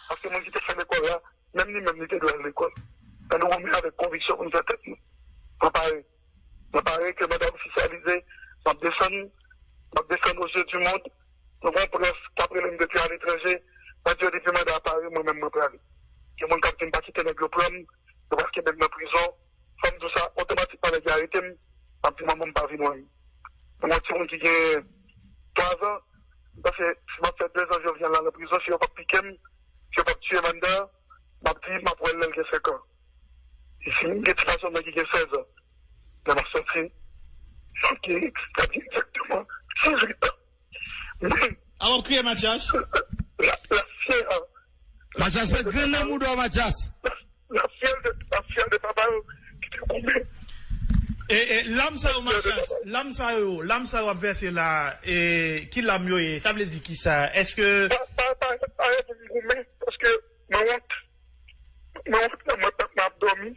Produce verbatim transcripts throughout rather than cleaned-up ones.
Paske moun ki te fè lekòl la, menm li menm, li te dwe al lekòl. Men nou goumen avèk konviksyon pou n fè tèt nou. Mwen pare. Mwen pare ke manda ofisyalize, m ap desann, m ap desann aux yeux du monde. Nou gen yon près k ap rele m depi aletranje. Mwen di yo depi manda a pare, mwen menm mwen prale. Gen moun k ap di m pa kite nèg yo pran m, yo pral kenbe m nan prizon. Fò m di w sa, otomatikman nèg yo arete m, m ap di manman m pa vin wè m. Mwen yon timoun ki gen twa zan, m panse si m ap fè de zan Jovenel la nan prizon, si yo p ap pike m, si yo p ap tiye manda, m ap di m ap wè l lè l gen senk an. E si m gen ti gason mwen ki gen sèz an, lè m ap sòti, m ap gen, m ap gen egzakteman dizuit an. Mwen, A w ap kriye, Mathias? la, la fyè an, Mathias, met grenn nan mouda w, Mathias. la fyè de, la fyè de papa yo ki te goumen. E, e lam sa yo, Mathias, lam sa yo, lam sa yo ap vèse la, e, ki lam yo ye? Sa vle di ki sa? Èske Pa, pa, pa, pa, pa pou m goumen, paske mwen wont. Mwen wont lè m wè pèp mwen ap dòmi.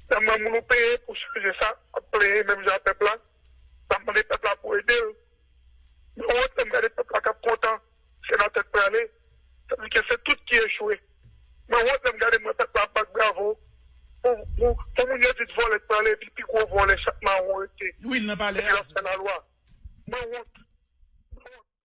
Lè m wè moun ou peye pou chanje sa, ap plenyen menm jan ak pèp la. L ap mande pèp la pou ede l. Mwen wont lè m gade pèp la k ap kontan, se nan tèt prale. Sa vle di ke se tout ki echwe. Mwen wont lè m gade m wè pèp la ap bat bravo pou, pou, pou moun yo di vòlè k prale, epi pi gwo vòlè chat mawon rete. Wi, l nan palè Epi l a. ap fè lalwa.